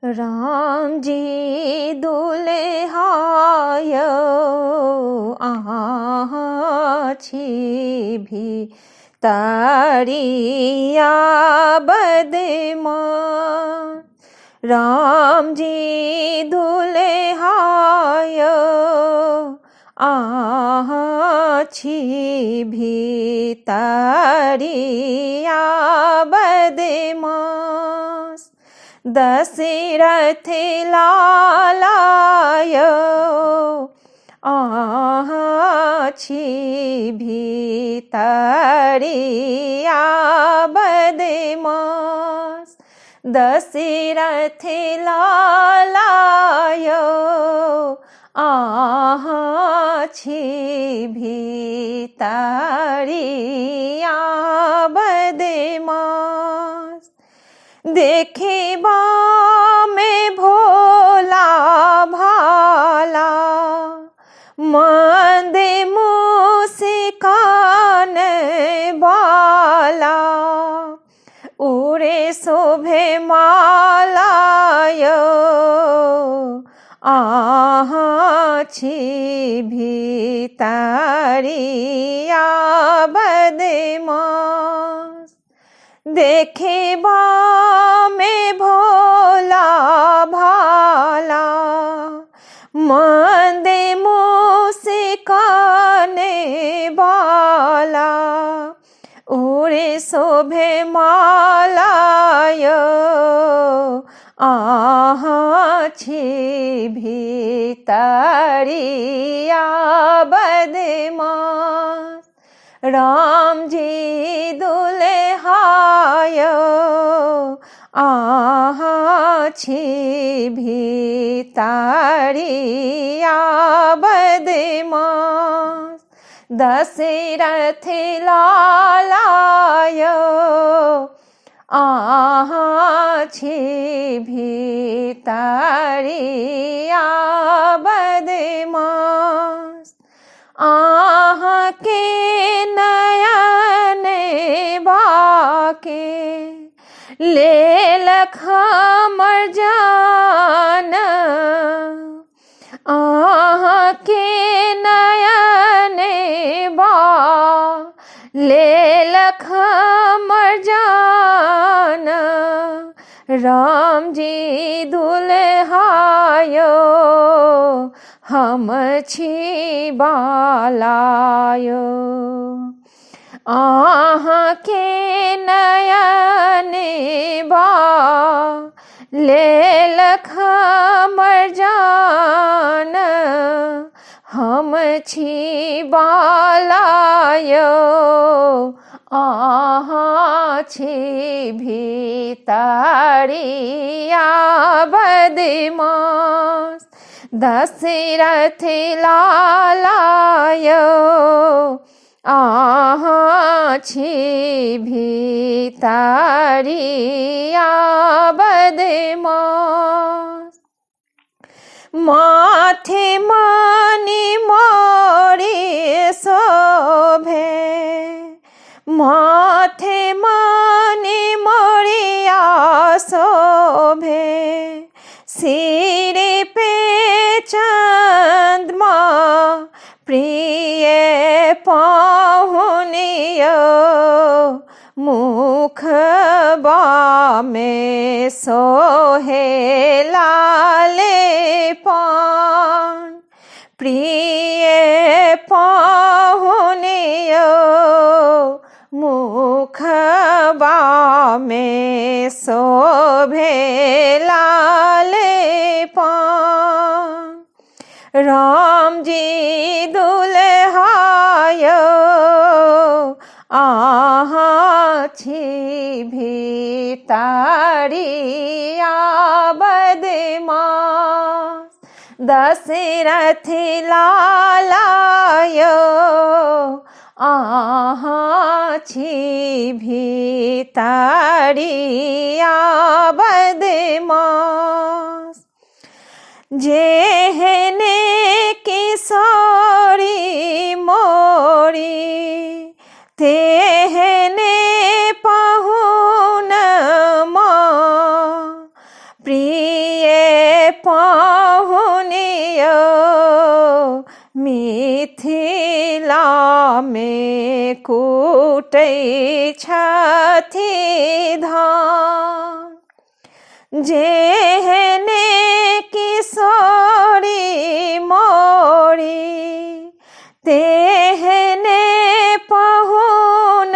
राम जी दुल्हाय अहाँ छी भी तारिया बदमा। राम जी दुल्हाय अहाँ छी भी तारिया बदमाश। दशरथ लालाय अहाँ छी भीतरिया बदमाश। दशरथ लालाय अहाँ छी भीतरिया बदमाश। देखबा में भोला भाला मंद मुस्कान बाला, उड़े शोभे मालाय अहाँ छी भीतरिया बदमाश। देखबा में भोला भाला मंद मुस्कान बाला, उड़े शोभे मालाय अहाँ छी भीतरिया बदमाश। राम जी दुल्हाय अहाँ छी भीतरिया बदमाश। दशरथ लालाय अहाँ छी भीतरिया बदमाश। अहाँ के नयन बाके लेल हमर जान, अहाँ के नयन बा लेल हमर जान। राम जी दुल्हाय हम छी बालाय। अहाँ के नयन बा लेल हमर जान, हम छी बालाय अहाँ छी भीतरिया बदमाश। दशरथ लालाय अहाँ छी भीतरिया बदमाश। माथे मानी मोरी शोभे, माथे मानी मोरिया शोभे, सिर पे चंद्रमा प्रिय पाहुनियो, मुख में सोहे लाले पान। प्रिय पाहुनियो मुख में शोभे लाले पान। राम जी दुल्हाय अहाँ छी भीतरिया बदमाश। दशरथ लालाय अहाँ छी भीतरिया बदमाश। जेहने किशोरी मोरी तेहने पहुन माँ, प्रिय मिथिलामे कुटै छथि धान। जेहने किशोरी मोरी तेहने पहुन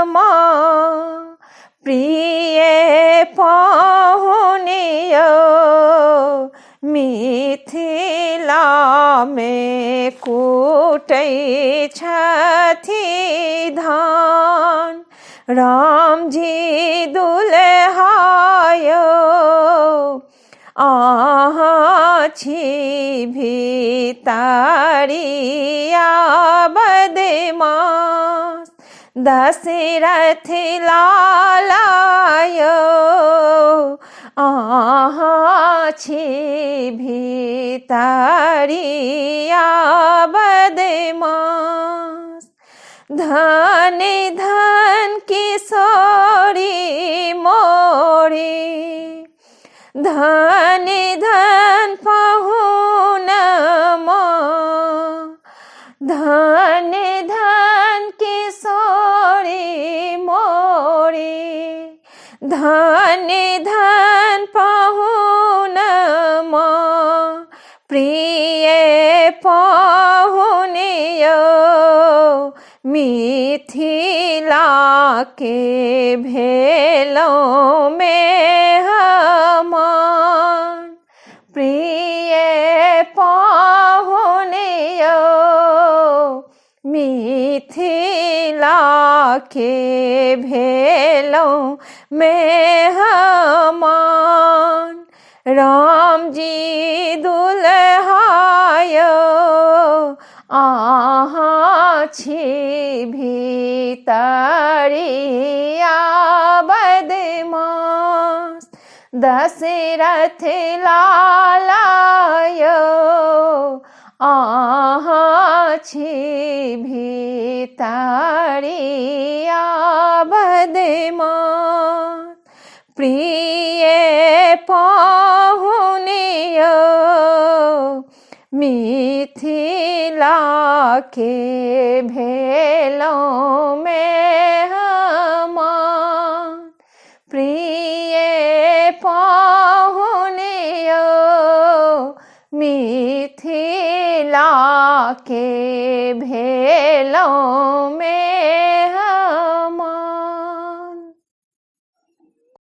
माँ, प्रिय पहुनियो मिथिलामे कुटै छथि धान। रामजी दुल्हायो अहाँ छी भीतरिया बदमाश, दशरथ लालायो अहाँ छी भीतरिया बदमाश। धन धन किशोरी मोरी, धन धन पहुन माँ, धन धन किशोरी मोरी, धन धन पहुन माँ, प्रिय पहुनियो मिथिला के भेलौं मेहमान, प्रिय पाहुनियो मिथिला के भेलौं मेहमान। रामजी दुल्हायो अहाँ छी भीतरिया बदमाश, दशरथ लालायो अहाँ छी भीतरिया बदमाश, प्रिय पाहुनियो मिथिला के भेलौं मेहमान, प्रिय पाहुनियो मिथिला